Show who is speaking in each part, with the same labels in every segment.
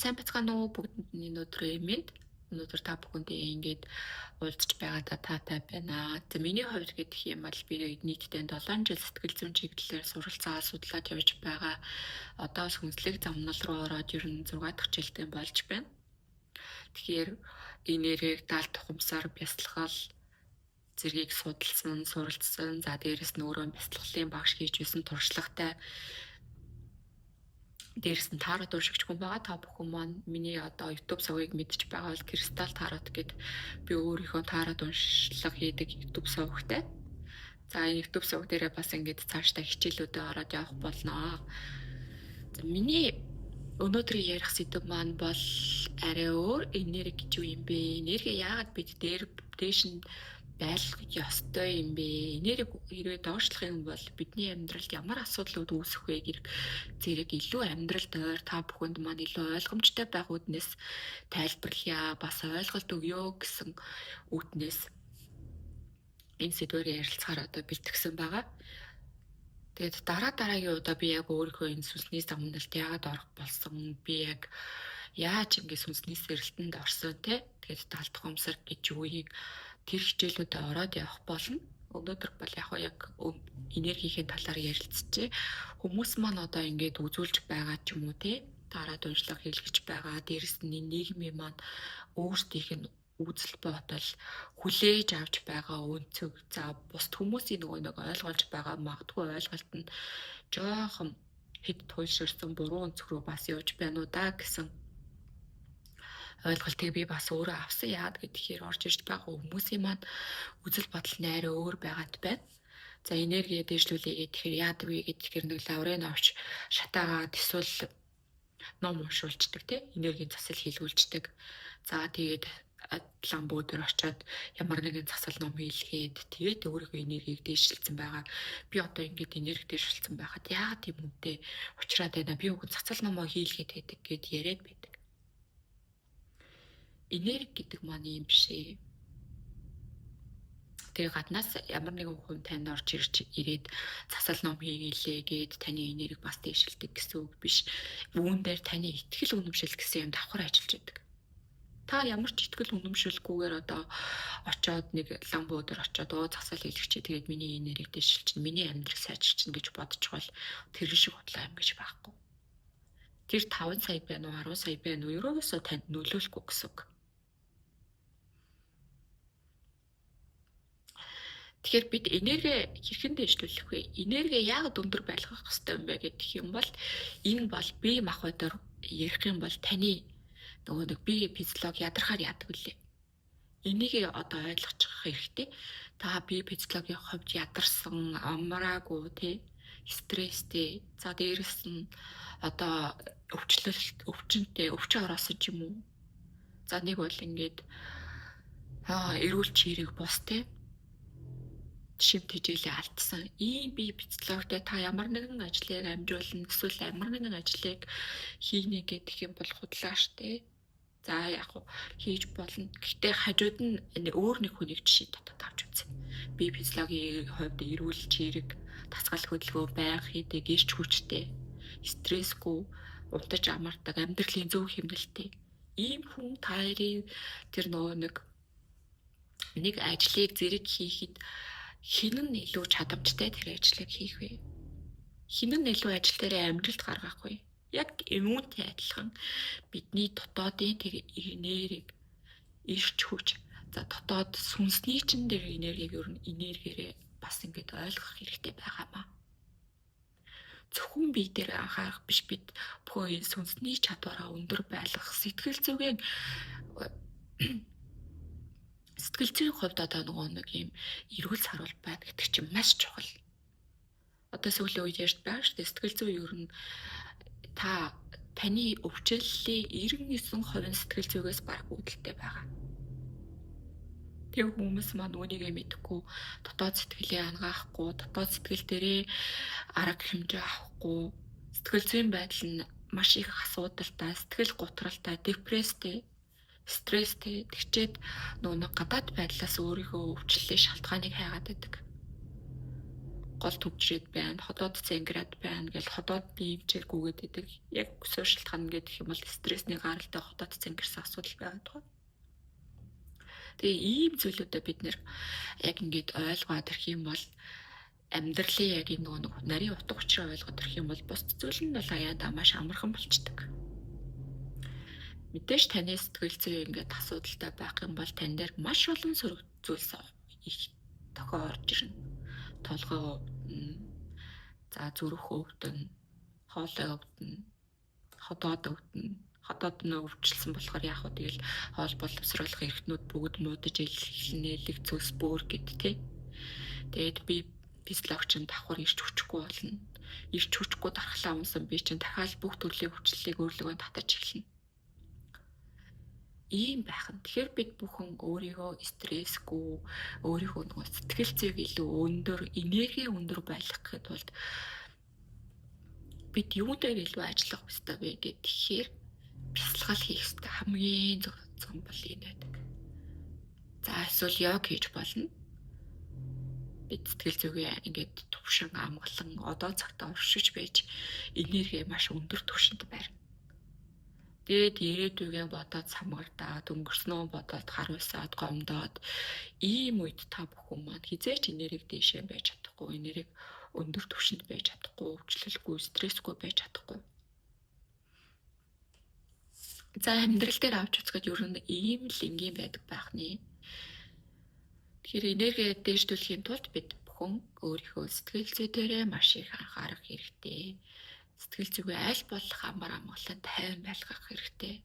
Speaker 1: Сайн бацгаана уу бүгдэнд нь энэ өдрийн мэнд. Өнөөдөр та бүхэндээ ингээд уулзч байгаадаа таатай байна. За, миний хувьд гэх юм бол би нийтдээ 7 жил сэтгэл зүйн чиглэлээр суралцаа, судлаад явж байгаа. Одоо сүнслэг замнал руу ороод ер нь 6 дахь жилдээ болж байна. Тэгэхээр энерги, даал тухамсар, бясалгал зэргийг судалсан, суралцсан. За, дээрэс нь өөрөө бясалгалын багш хийж байсан туршлагатай. Дээрэс нь тарот уншигч хүн байгаа. Та бүхэн маань миний одоо YouTube сувгийг мэдж байгаа бол Кристалл Тарот гэд би өөрийнхөө тарот уншлага хийдэг YouTube сувгтай. За, энэ YouTube сувг дээрээ бас ингээд цаашдаа хичээлүүдэд ороод явах болно. За, миний өнөөдрийн ярих сэдэв маань бол арай өөр: энерги гэж юу юм бэ? Энерги яагаад бид дээр дээш нь байлгах ёстой юм бэ? Энерги хэрвээ доошлох юм бол бидний амьдралд ямар асуудлууд үүсэх вэ гэх зэрэг илүү амьдралд ойр, та бүхэнд маань илүү ойлгомжтой байх үүднээс тайлбарлая, бас ойлголт өгөө гэсэн үүднээс энэ сэдвээр ярилцахаар одоо бэлтгэсэн байгаа. Тэгээд дараа дараагийн удаа би яг өөрийнхөө энэ сүнсний замналд яагаад орох болсон, би яг яаж ингэ сүнсний сэрэлтэнд орсон те. Тэгээд даал тухамсар гэж юу юм, тэр хичээлүүдэд ороод явах болно. Өнөөдөр бол яг энергийнхээ талаар ярилцжээ. Хүмүүс маань одоо ингээд үзүүлж байгаа ч юм уу те, тараад уншлага хийлгэж байгаа. Дээрэс нь нийгмийн маань өөрсдийнх нь үзэл бодол, хүлээж авч байгаа өнцөг, за, бусд хүмүүсийн нөгөө нэг ойлгуулж байгаа магадгүй ойлголт нь жоохон хэд туйлширсан буруу өнцөг рүү бас явж байна уу да гэсэн ойлголтыг би бас өөрөө авсан. Яагаад гэхээр орж ирж байгаа хүмүүсийн маань үзэл бодол нь арай өөр байгаад байна. За, энерги дээшлүүлээ гэхээр яадаг вэ гэхээр нэг лаврын авч шатаагаад эсвэл ном уншуулцдаг тий, энергийн засал хийлгүүлждэг. За, тэгээд ламбуу дээр очиод ямар нэгэн засал ном хийлгээд, тэгээд өөрийнхөө энергийг дээшилсэн байгаа. Би одоо ингээд энерги дээшилсэн байхад яагаад тийм хүнтэй уулзраад байна? Би уг засал номоо хийлгээд байдаг гэд яриад байдаг. Энерги гэдэг маань юм биш ээ. Тэгээ гаднаас ямар нэгэн хүн танд орж ирж ирээд засал ном хийгээлээ гээд таны энерги бас дээшилдэг гэсэн үг биш. Үүн дээр таны итгэл үнэмшил гэсэн юм давхар ажиллаж байдаг. Та ямар ч итгэл үнэмшилгүйгээр одоо очоод нэг ламбуу дээр очоод оо засал хийлгчээ, тэгээд миний энерги дээшилчин, миний амьдрал сайжирчин гэж бодчихвол тэр шиг худлаа юм гэж байхгүй. Тэр 5 сая байна уу, 10 сая байна уу, ерөөсөө танд нөлөөлөхгүй гэсэн үг. Тэгэхээр бид энерги хэрхэн дээшлүүлэх вэ? Энерги яагаад өндөр байлгах ёстой юм бэ гэх юм бол энэ бол бие махбодоор ярих юм бол таны нөгөө нэг бие физиологи ядарахаар яадаг үлээ. Энийг одоо ойлгочих хэрэгтэй. Та бие физиологийн хувьд ядарсан, амраагүй тий, стресстэй. За, дээрэс нь одоо өвчлөлт, өвчнөтэй, өвчин ороосон ч юм уу. За, нэг бол ингээд эрүүл чирэг бус тий, шив тэжээлээ алдсан. Ийм бие физиологитой та ямар нэгэн ажлыг амжуулна эсвэл ямар нэгэн ажлыг хийнэ гэх юм бол худлаа штэ. За, яг уу хийж болно. Гэхдээ хажууд нь өөр нэг хүнийг жишээ татаад авч үзье. Бие физиологийн хувьд эрүүл чирэг, дасгал хөдөлгөөн байнга хийдэг, эрч хүчтэй, стрессгүй, унтаж амардаг, амьдралын зөв хэмнэлттэй. Ийм хүн та хоёрын тэр нөгөө нэг ажлыг зэрэг хийхэд хэн нь илүү чадамжтай тэр ажлыг хийх вэ? Хэн нь илүү ажил дээрээ амжилт гаргах вэ? Яг үүнтэй адилхан бидний дотоодын тэр энерги, эрч хүч, за, дотоод сүнсний чин тэр энергийг ер нь энергиэрээ бас ингээд ойлгох хэрэгтэй байгаамаа. Зөвхөн бие дээр анхаарах биш, бид бүхэн энэ сүнсний чадвараа өндөр байлгах, сэтгэл зүйн хувьд одоо нөгөө нэг юм эрүүл саруул байна гэдэг чинь маш чухал. Одоо сүүлийн үед ярьж байгаа шүү дээ. Сэтгэл зүй ер нь та таны өвчлөлийн 99% сэтгэл зүгээс бараг үүдэлтэй байгаа. Тэр хүмүүс маань үүнийгээ мэдэхгүй, дотоод сэтгэлээ анагаахгүй, дотоод сэтгэл дээрээ арга хэмжээ авахгүй, сэтгэл зүйн байдал нь маш их асуудалтай, сэтгэл гутралтай, депресстэй, стресстэй тэгчээд нөгөө нэг гадаад байдлаас өөрийнхөө өвчлөлийн шалтгааныг хайгаад байдаг. Гол төвжрээд байна, ходоод цэнгэрад байна гэл ходоод биемчээр гүгээд байдаг. Яг суурь шалтгаан гэдэг юм бол стрессний гаралтай ходоод цэнгэрсэн асуудал байгаад байгаа. Тэгээ ийм зүйлүүдээ бид нэр яг ингээд ойлгоод ирэх юм бол амьдралын яг энэ нөгөө нарийн утга учираа ойлгоод ирэх юм бол бусд зүйл нь бол аяада маш амархан болчдөг. Мэдээж таны сэтгэл зүй ингээд асуудалтай байх юм бол тань дээр маш олон сөрөг зүйлс их тохио орж ирнэ. Толгой өвдөн, за зүрх өвдөн, хоолой өвдөн, ходоод өвдөн. Ходоод нь өвчлсөн болохоор яах вэ? Тэгэл хоол боловсруулах эрхтнүүд бүгд муудаж эхэлнэ, элэг цөс бөөр гэд тэ. Тэгээд би физиологч нь давхар ирч хүчгүй болно. Ирч хүчгүй дархлаа унсан би чинь дахиад бүх төрлийн өвчлөлийг өөрлөгөө татаж эхэлнэ. Ийм байх нь. Тэгэхээр бид бүхэн өөрийгөө стрессгүй, өөрийнхөө нөгөө сэтгэл зүйг илүү өндөр, энерги өндөр байлгахын тулд бид юун дээр илүү ажиллах ёстой вэ гэхээр бясалгал хийх ёстой. Хамгийн зөв зам бол энэ байдаг. За эсвэл йог хийж болно. Бид сэтгэл зүгээ ингээд төвшин амгалан одоо цагтаа оршиж байж энерги маш өндөр түвшинд байрна. Тэгээд ирээдүйгээ бодоод самгардаад, өнгөрснөө бодоод хариуцаад, гомдоод ийм үед та бүхэн маань хизээч энерги дээшээ байж чадахгүй, энерги өндөр түвшинд байж чадахгүй, өвчлөлгүй, стрессгүй байж чадахгүй. За амьдрал дээр авч үзэхэд ер нь ийм л энгийн байдаг байх нэ. Тэгэхээр энерги дээшлүүлэхийн тулд бид бүхэн өөрийнхөө сэтгэл зүй дээрээ маш их анхаарах хэрэгтэй. Сэтгэл зүгээ аль болох амар амгалан тайван байлгах хэрэгтэй.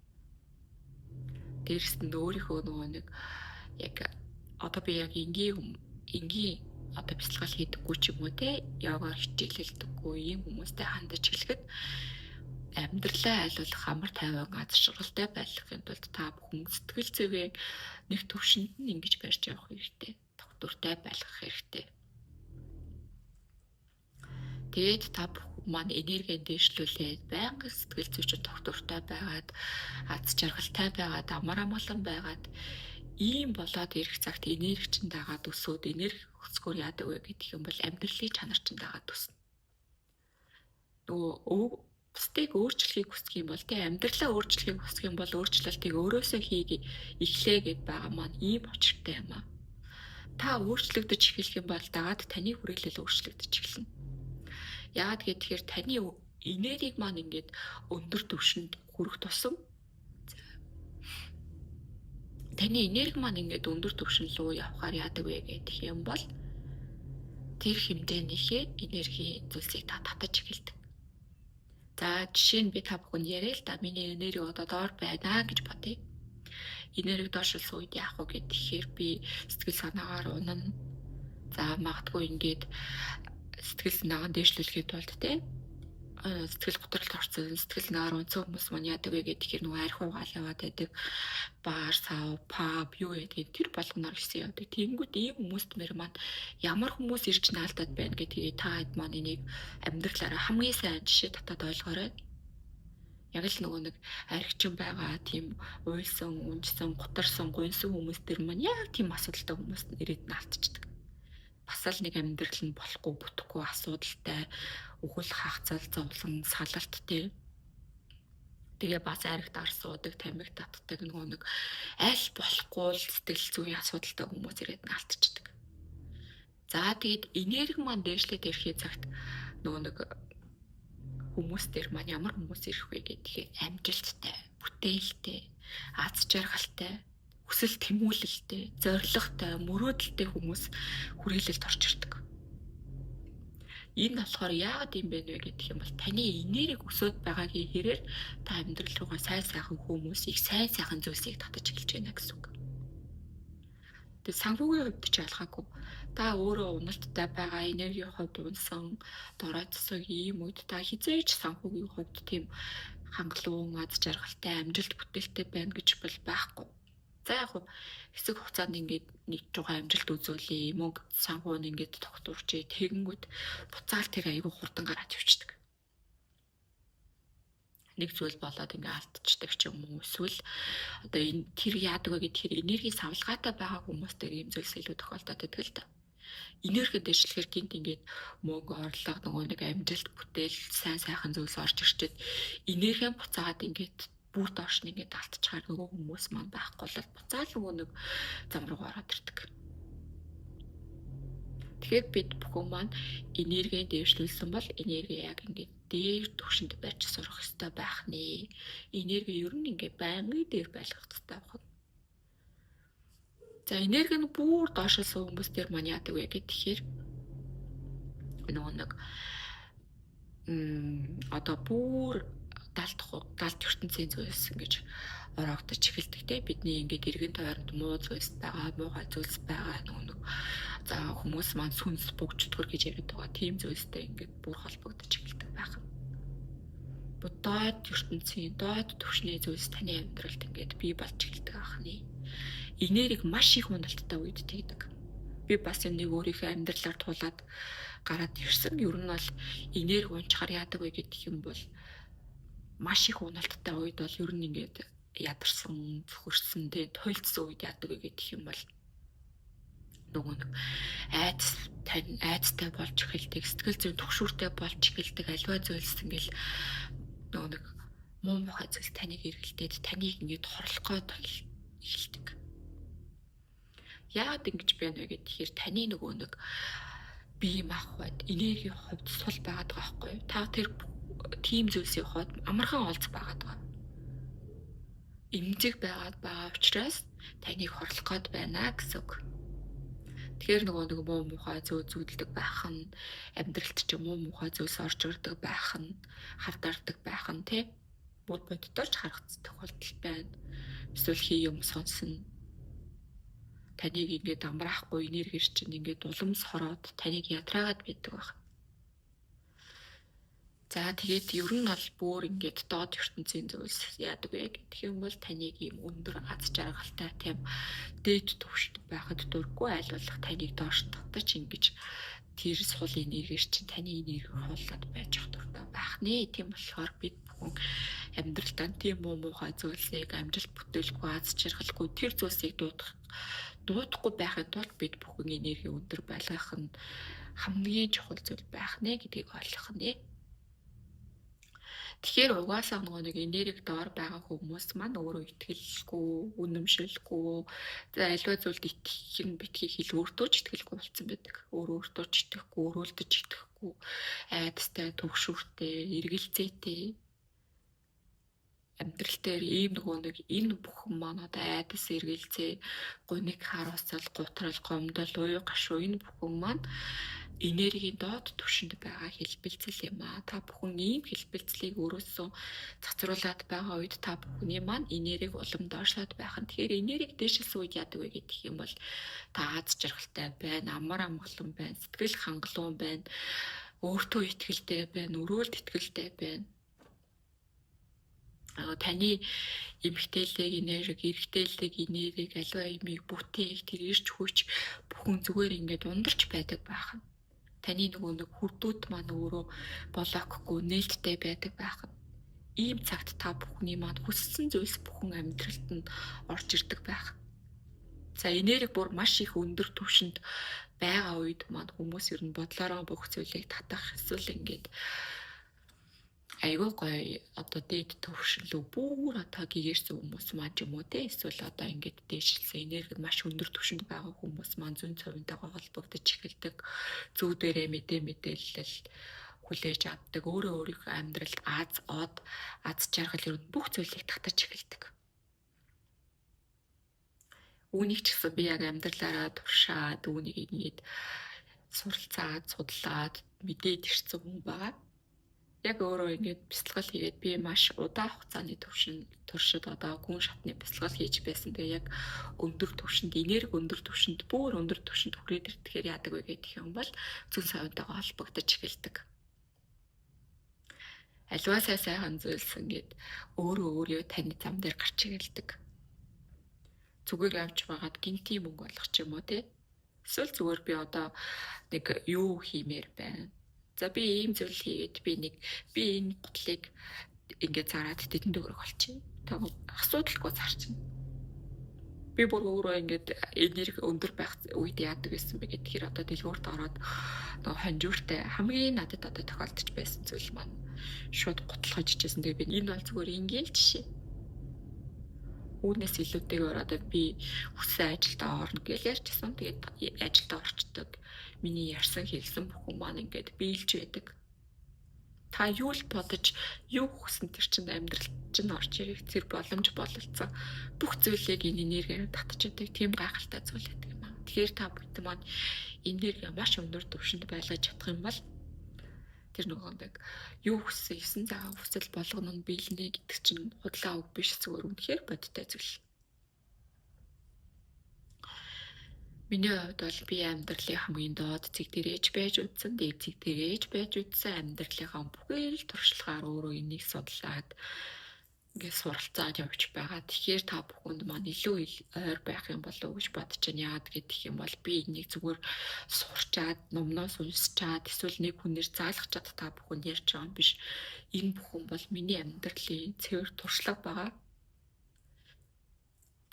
Speaker 1: Дээрэс нь өөрийнхөө нөгөө нэг яг одоо би яг энгийн энгийн одоо бясалгал хийдэггүй ч юм уу те йогаар хичээлэлдэггүй ийм хүмүүстэй хандаж хэлэхэд амьдралаа аль болох амар тайван аз жаргалтай байлгахын тулд та бүхэн сэтгэл зүгээ нэг төвшөнд нь ингэж барьж явах хэрэгтэй. Тогтвортой байлгах хэрэгтэй. Тэгээд та бүхэн маань энерги дээшлүүлээд байнга сэтгэл зүйч тогтвортой байгаад аз жаргалтай байгаад амар амгалан байгаад ийм болоод ирэх цагт энерги чинь дагаад өсөөд энерги өсгөр яадаг вэ гэдэг юм бол амьдралын чанар чинь дагаад өснө. Нөгөө бусдыг өөрчлөхийг хүсэх юм бол тий амьдралаа өөрчлөхийг хүсэх юм бол өөрчлөлтийг өөрөөсөө хийг эхлээ гэд байгаа маань ийм учиртай юм аа. Та өөрчлөгдөж эхлэх юм бол дагаад таны хүрээлэл өөрчлөгдөж эхэлнэ. Яагаад гэхээр таны энергийг маань ингээд өндөр түвшинд хүрэх тусам таны энерги маань ингээд өндөр түвшин рүү явхаар яадаг вэ гэх юм бол тэр хэмжээнийхээ энергийн зүйлсийг та татаж эхэлдэг. За жишээ нь би та бүхэнд яриа л да, миний энерги одоо доор байна гэж бодъё. Энерги доошилсан үед яах вэ гэхээр би сэтгэл санаагаар унана. За магадгүй ингээд сэтгэл санаагаа дээшлүүлэхэд тулд те сэтгэл готролд орсон, сэтгэл санаагаар унтсан хүмүүс маань яадаг вэ гэхээр нөгөө архи угаал яваад байдаг. Бар, сав, паб юу гэдгийг тэр болгоноор ирсэн явдаг. Тэгэнгүүт ийм хүмүүст мэр маань ямар хүмүүс ирж наалтад байна гэдгийг та хэд маань энийг амьдралаараа хамгийн сайн жишээ татаад ойлгоорой. Яг л нөгөө нэг архичин байгаа тийм уйлсан, унжсан, гутарсан, гуньсан хүмүүс төр маань яг тийм асуудалтай хүмүүст ирээд наалтчдаг. Бас л нэг амьдрал нь болохгүй, бүтэхгүй асуудалтай, үхэл хагцал, зовлон, салалт тий. Тэгээ бас архи дарсуудаг, тамхи татдаг нөгөө нэг аль болохгүй л сэтгэл зүйн асуудалтай хүмүүс ирээд наалтчдаг. За тэгээд энерги маань дээшлээд ирэхээ цагт нөгөө нэг хүмүүс дээр маань ямар хүмүүс ирэх вэ гэдгээ амжилттай, бүтээлтэй, аз жаргалтай, хүсэл тэмүүлэлтэй, зоригтой, мөрөөдөлтэй хүмүүс хүрээлэлд орж ирдэг. Энэ болохоор яагаад юм бэ нэ гэх юм бол таны энерги өсөөд байгаагийн хэрээр та амьдрал руугаа сайн сайхан хүмүүсийг, сайн сайхан зүйлсийг татаж эхэлж байна гэсэн үг. Тэгээ санхүүгийн хувьд ч ялгаагүй. Та өөрөө уналттай байгаа, энергийн хувьд унсан, доройтсон ийм үед та хизээж санхүүгийн хувьд тийм хангалуун, аз жаргалтай, амжилт бүтээлтэй байна гэж бол байхгүй. За яг хуу хэсэг хугацаанд ингээд нэг жоохон амжилт үзүүлээ, мөнгө санхүү нь ингээд тогтворчээ, тэгэнгүүт буцаал тэр айгүй хурдан гараад явчихдаг. Нэг зүйл болоод ингээ алдчихдаг ч юм уу, эсвэл одоо энэ тэр яадаг вэ гэхээр энерги савлгаатай байгаа хүмүүстэй ийм зүйлс илүү тохиолдоод байдаг л да. Энерги дээшлэхээр гинт ингээд мөнгө, орлого, нөгөө нэг амжилт, бүтээл, сайн сайхан зүйлс орж ирчээд энерги буцаагаад ингээд бүр доош нь ингээд алтчаар нөгөө хүмүүс маань байхгүй бол буцаал нөгөө нэг зам руу ороод ирдэг. Тэгэхээр бид бүхэн маань энергийг дээшлүүлсэн бол энерги яг ингээд дээр түвшинд барьж сурах ёстой байх нэ. Энерги ер нь ингээд байнгын дээр байлгах ёстой байх. За, энерги нь бүр доошоос хүмүүс дээр маань яадаг вэ гэхээр нөгөө нэг одоо бүр далд далд ертөнцийн зүйлс ингэж ороогдож эхэлдэг те. Бидний ингээд эргэн тойронд муу зүйлс байгаа, муухай зүйлс байгаа, нөгөө нэг за хүмүүс маань сүнс бугчдгөр гэж яриад байгаа тийм зүйлстэй ингээд бүр холбогдож эхэлдэг байх. Доод ертөнцийн доод түвшний зүйлс таны амьдралд ингээд бий болж эхэлдэг ахны. Энерги маш их уналттай үед тэгдэг. Би бас энэ нэг өөрийнхөө амьдралаар тулаад гараад ирсэн. Ер нь бол энерги унчхаар яадаг вэ гэдэг юм бол маш их уналттай үед бол ер нь ингээд ядарсан, цөхөрсөн, тэ туйлдсан үед яадаг вэ гэдэг юм бол нөгөө нэг айдас тань айдастай болж эхэлдэг, сэтгэл зүйн түгшүүртэй болж эхэлдэг, аливаа зүйлс ингээл нөгөө нэг муу мухай зүйлс таныг эргэлдээд таныг ингээд хорлох гээд эхэлдэг. Яагаад ингэж байна вэ гэхээр таны нөгөө нэг бие махбод, энергийн хувьд сул байгаад байгаа байхгүй юу? Та тэр тийм зүйлсийн хувьд амархан олц байгаад байгаа. Эмзэг байгаад байгаа учраас таныг хорлох гээд байна гэсэн үг. Тэгэхээр нөгөө нэг муу мухай зүй зүүдэлдэг байх нь, амьдралд ч муу мухай зүйлс орж ирдэг байх нь, хавдардаг байх нь тий. Бүр боддоор ч харагдах тохиолдол байна. Эсвэл хий юм сонсно. Таныг ингээд амраахгүй энергиэр чинь ингээд уламс хороод таныг ядраагаад байдаг байх. За, тэгээд ер нь бол бүр ингээд доод ертөнцийн зүйлс яадаг вэ гэх юм бол таныг ийм өндөр аз жаргалтай тийм дээд түвшинд байхад дургүй аль болох таныг доош татаж ингэж тэр сул энергиэр чинь таны энерги хуулаад байж явах дуртай байх нэ. Тийм болохоор бид бүхэн амьдралдаа тийм муу муухай зүйлсийг, амжилт бүтээлгүй, аз жаргалгүй тэр зүйлсийг дуудахгүй байхын тулд бид бүхэн энерги өндөр байлгах нь хамгийн чухал зүйл байх нэ гэдгийг ойлгох нэ. Тэгэхээр угаасаа нөгөө нэг энерги доор байгаа хүмүүс маань өөрөө итгэлгүй, үнэмшилгүй, за аливаа зүйлд итгэх нь битгий хэл, өөртөө ч итгэлгүй болсон байдаг. Өөрөө өөртөө ч итгэхгүй, өрөөлдөж итгэхгүй, айдастай, түгшүүртэй, эргэлзээтэй амьдрал дээр ийм нөгөө нэг энэ бүхэн маань одоо айдас, эргэлзээ, гуниг, харуулсал, гутрал, гомдол, уяа гашуу энэ бүхэн маань энергийн доод түвшинд байгаа хэлбэлзэл юм аа. Та бүхэн ийм хэлбэлзлийг өөрөөсөө цацруулаад байгаа үед та бүхний маань энерги улам доошлоод байх нь. Тэгэхээр энерги дээшилсэн үед яадаг вэ гэх юм бол та аз жаргалтай байна, амар амгалан байна, сэтгэл хангалуун байна, өөртөө итгэлтэй байна, өрөөлд итгэлтэй байна. Таны эмэгтэйлэг энерги, эрэгтэйлэг энерги, аливаа юмыг бүтээх тэр ирч хүч бүхэн зүгээр ингээд ундарч байдаг байх нь. Таны нөгөө нэг хүрдүүд маань өөрөө блокгүй, нээлттэй байдаг байх нь. Ийм цагт та бүхний маань хүссэн зүйлс бүхэн амьдралд нь орж ирдэг байх. За, энерги бүр маш их өндөр түвшинд байгаа үед маань хүмүүс ер нь бодлороо бүх зүйлийг татах эсвэл ингээд айгүй гоё одоо дээд төвшин лүү бүр одоо гэгэрсэн хүмүүс маань ч юм уу те, эсвэл одоо ингээд дээшилсэн энерги маш өндөр түвшинд байгаа хүмүүс маань зүйн цовинтойгоо холбогдож эхэлдэг, зүү дээрээ мэдээ мэдээлэл хүлээж авдаг, өөрөө өөрийнхөө амьдралд аз од, аз жаргал ер нь бүх зүйлийг татаж эхэлдэг. Үүнийг ч гэсэн би яг амьдралаараа туршаад, үүнийг ингээд суралцаад, судлаад мэдээд ирсэн хүн байгаа. Яг өөрөө ингээд бясалгал хийгээд би маш удаан хугацааны төвшин туршид одоо гүн шатны бясалгал хийж байсан. Тэгээ яг өндөр түвшинд, энерги өндөр түвшинд, бүр өндөр түвшинд хүрээд ирэхээр яадаг вэ гэх юм бол зүйн совинтойгоо холбогдож эхэлдэг. Аливаа сайн сайхан зүйлс ингээд өөрөө өөрөө таны зам дээр гарч эхэлдэг. Зүгээр явж байгаад гинти мөнгө олох ч юм уу те. Эсвэл зүгээр би одоо нэг юу хиймээр байна. За, би ийм зүйл хийгээд би нэг би энэ гутлыг ингээд зараад тэдэн төгрөг олчихъя. Та асуудалгүй зарчихна. Би бүр өөрөө ингээд энерги өндөр байх үед яадаг байсан бэ гэхээр одоо дэлгүүрт ороод нөгөө хонжууртай хамгийн надад одоо тохиолдож байсан зүйл маань шууд гутлахаж ичээсэн. Тэгээ би энэ бол зүгээр ингээл жишээ. Үүнээс илүүтэйгээр одоо би хүссэн ажилдаа орно гэж ярьчихсан. Тэгээд ажилдаа орчдөг. Миний ярьсан хэлсэн бүхэн маань ингээд биелж байдаг. Та юу л бодож юу хүсэн тэр чинь амьдрал чинь орж ирэх тэр боломж бололцсон бүх зүйлийг энэ энергиээр татж байдаг тийм гайхалтай зүйл байдаг юм аа. Тэгэхээр та бүхэн маань энерги маш өндөр түвшинд байлгаж чадах юм бол тэр нөгөө нэг юу хүссэн 9 цагаан хүсэл болгоно нь биелнэ гэдэг чинь худлаа үг биш, зүгээр үнэхээр бодиттой зүйл. Миний хувьд бол би амьдралын хамгийн доод цэг дээрэж байж үзсэн, дээд цэг дээрэж байж үзсэн, амьдралынхаа бүхэл туршлагаар өөрөө энийг судлаад ингээд суралцаад явж байгаа. Тэгэхээр та бүхэнд маань илүү ойр байх юм болов уу гэж бодож байна. Яагаад гэх юм бол би энийг зүгээр сурчаад, номноос уншчаад, эсвэл нэг хүнээр заалгачаад та бүхэнд ярьж байгаа юм биш. Энэ бүхэн бол миний амьдралын цэвэр туршлага байгаа.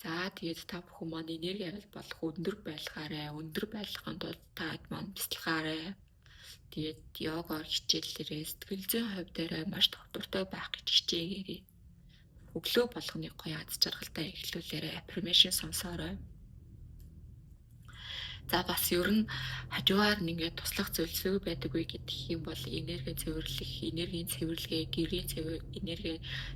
Speaker 1: За тэгээд та бүхэн маань энерги авил болох өндөр байлгаарай. Өндөр байлгахын тулд та маань бяцлагаарай. Тэгээд йогоор хичээллээрээ сэтгэл зүйн хувь дээрээ маш тогтвортой байх гэж хичээгээрэй. Өглөө болгоны гоё аз жаргалтай эхлүүлээрэй. Affirmation сонсоорой. За бас ер нь хажуугаар нь ингээд туслах зүйлсүү байдаггүй гэдэг юм бол энерги цэвэрлэх, энергийн цэвэрлэгээ, гэрийн цэвэр, энерги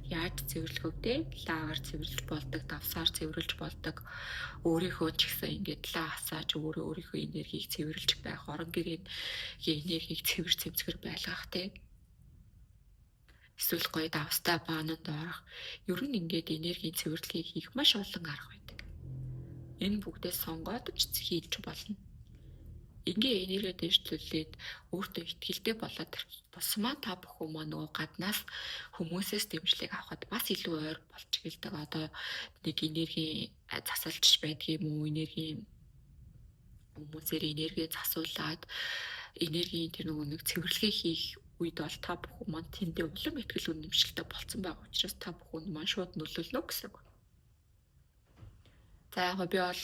Speaker 1: яаж цэвэрлэх вэ? Лаагаар цэвэрлэж болдог, давсаар цэвэрлэж болдог. Өөрийнхөө ч гэсэн ингээд лаа асааж өөрөө өөрийнхөө энергийг цэвэрлж байх, орон гэрийн энергийг цэвэр цэмцгэр байлгах те. Эсвэл гоё давстай баананд орох. Ер нь ингээд энергийн цэвэрлэгийг хийх маш олон арга байдаг. Энэ бүгдээ сонгоод ч хийж болно. Ингээ энерги дэвшлүүлээд өөртөө ихтгэлтэй болоод тусмаа та бүхэн маань нөгөө гаднаас хүмүүсээс дэмжлэг авахад бас илүү ойр болж гэлдэг. Одоо нэг энергийн засалч байдаг юм уу, энергийн хүмүүсээр энерги засуулаад энергийн тэр нөгөө нэг цэвэрлэгээ хийх үед бол та бүхэн маань тэндээ улам ихтгэл үнэмшилтэй болцсон байгаа учраас та бүхэн маань шууд нөлөөлнө гэсэн үг. За яг би бол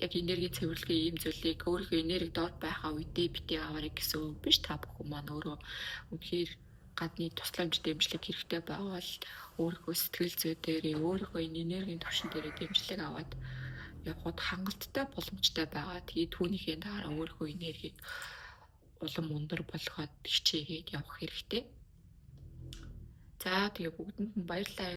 Speaker 1: яг энерги цэвэрлэгээ ийм зүйлийг өөрийнхөө энерги доор байхаа үедээ битгий аваарай гэсэн үг биш. Та бүхэн маань өөрөө үнэхээр гадны тусламж дэмжлэг хэрэгтэй байвал өөрийнхөө сэтгэл зүй дээрээ өөрийнхөө энэ энергийн түвшин дээрээ дэмжлэг аваад явхад хангалттай боломжтой байгаа. Тэгээд түүнийхээ дараа өөрийнхөө энергийг улам өндөр болгоод хичээгээд явах хэрэгтэй. За тэгээ бүгдэнд нь баярлалаа.